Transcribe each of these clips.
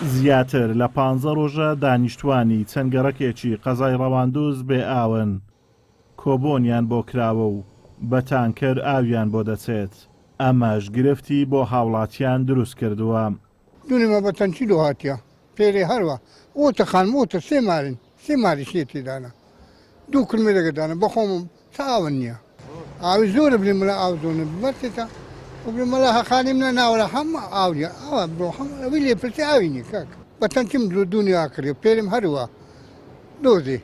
زیاتر لە پانزە ڕۆژە دانیشتوانی چەند گەڕەکێکی قەزای ڕەواندوز بێ ئاون، کۆبۆنیان بۆ کراوە و بە تانکەر ئاویان بۆ دەچێت، ئەمەش گرفتی بۆ هاوڵاتیان دروست کردووە. دونیمە بە تەنکی لۆ هاتیە پێرێ هەروە ئۆتە خانم ئۆتە سێ مارن سێ ماریش نیە تێدانە دوو کلمێ لەگە دانە بەخۆمم چ ئاون نییە ئاوی زۆرە بلێ ملا ئاو زۆنە بەرتێتە بلێ مەلا هەقانی منە ناوەرە هەم ئاو نیە ئاوا بۆ هەم ئەوی لێ پرسی ئاوی نیە کاک بە تەنکیم دونیا کردێ پێرم هەروە دۆزێ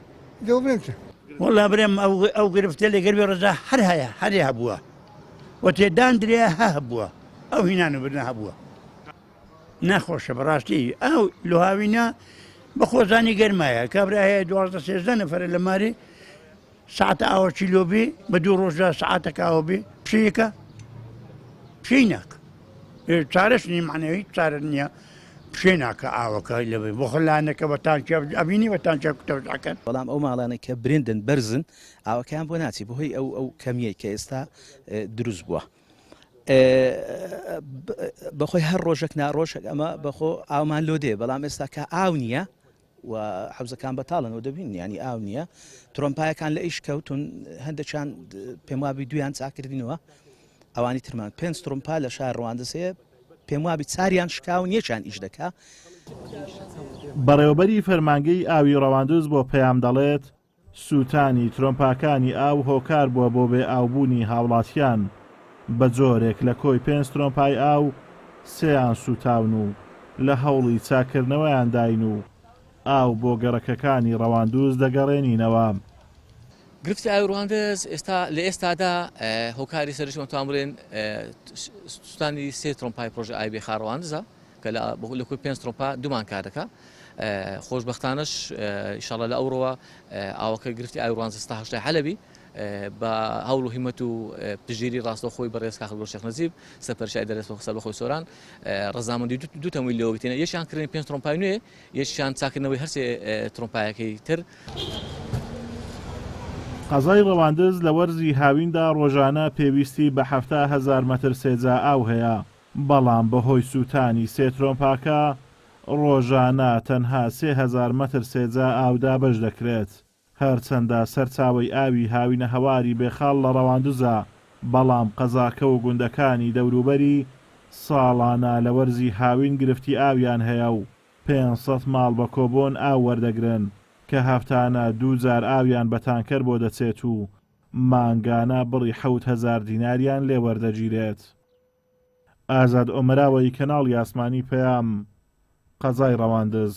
دەوە بلێم چ وەڵا برێم ئەو ئەو گرفتە لە گەروی ڕزا هەر هەیە هەرێ هەبووە و تێدان درێ هە هەبووە ئەو هینان و بردنە هەبووە ناخۆشە بەڕاستی ئەو لۆ هاوینە بە خۆزانی گەرمایە کابرا هەیە دوازدە سێزدە نەفەرە لە مارێ ساعتە ئاوە چیلۆ بێ بە دوو ڕۆژدا ساعتەکە ئاوە بێ پشەیەکە پشەی ناکە چارەش نی معنەوی چارە نییە پشێ ناکە ئاوەکە لەبێ بۆ خلانەکە بە تانکیا ئەبینی بە تانکیا کوتەوزعەکەن بەڵام ئەو ماڵانەی کە برندن بەرزن ئاوەکەیان بۆ ناچی بەهۆی ئەو ئەو کەمیەی کە ئێستا دروست بووە. بەخۆی هەر ڕۆژێک ناڕۆژێک ئەمە بەخۆ ئاومان لۆ دێ بەڵام ئێستا کە ئاو نییە و حەوزەکان بەتاڵن و دەبین ینی ئاو نییە ترۆمپایەکان لە ئیش کەوتون هەندێکیان پێم وابی دویان چاکردینەوە ئەوانی ترمان پێنج ترۆمپا لە شار ڕواندزەیە پێم وابی چاریان شکاون یەکیان ئیش دەکا. بەڕێوەبەری فەرمانگەی ئاوی ڕەواندز بۆ پەیام دەڵێت، سووتانی ترۆمپاکانی ئاو هۆکار بووە بۆ بێ ئاوبوونی هاوڵاتیان، بە جۆرێک لە کۆی پێنج ترۆمپای ئاو سێیان سووتاون و لە هەوڵی چاککردنەوەیانداین و ئاو بۆ گەڕەکەکانی ڕەواندوز دەگەڕێنینەوە. گرفتی ئاوی ڕواندز ئێستا لە ئێستادا هۆکاری سەرەکی ئەتوان بڵێن سووتانی سێ ترۆمپای پرۆژە ئاوی بێخا ڕواندزە کە لە لە کۆی پێنج ترۆمپا دوومان کار دەکا خۆشبەختانەش ئیشاڵە لە ئەوڕەوە ئاوەکە گرفتی ئاوی ڕوانزە ستا هەشتای حەلەبی بە هەوڵ و هیمەت و پشتگیری ڕاستەوخۆی بەڕێز کاک خەلگۆ شێخ نەجیب سەرپەرشتیاری دەرەی سەربەخۆی سۆران ڕەزامەندی دوو تەمویل لێوە بتێنە یەکیان کردنی پێنج ترۆمپای نوێ یەکیان چاکردنەوەی هەرسێ ترۆمپایەکەی تر. قەزای ڕەواندز لە وەرزی هاویندا ڕۆژانە پێویستی بە 70,000 مەتر سێجا ئاو هەیە، بەڵام بەهۆی سووتانی سێ ترۆمپاکە ڕۆژانە تەنها 3000 مەتر سێجا ئاو دابەش دەکرێت. هەرچەندە سەرچاوەی ئاوی هاوینەهەواری بێخاڵ لە ڕەواندزە، بەڵام قەزاکە و گوندەکانی دەوروبەری ساڵانە لە وەرزی هاوین گرفتی ئاویان هەیە و 500 ماڵ بە کۆبۆن ئاو وەردەگرن کە هەفتانە دوو جار ئاویان بە تانکەر بۆ دەچێت و مانگانە بڕی 7000 دیناریان لێ وەردەگیرێت. ئازاد ئۆمەراوەیی کەناڵی ئاسمانی پەیام، قەزای ڕەواندز.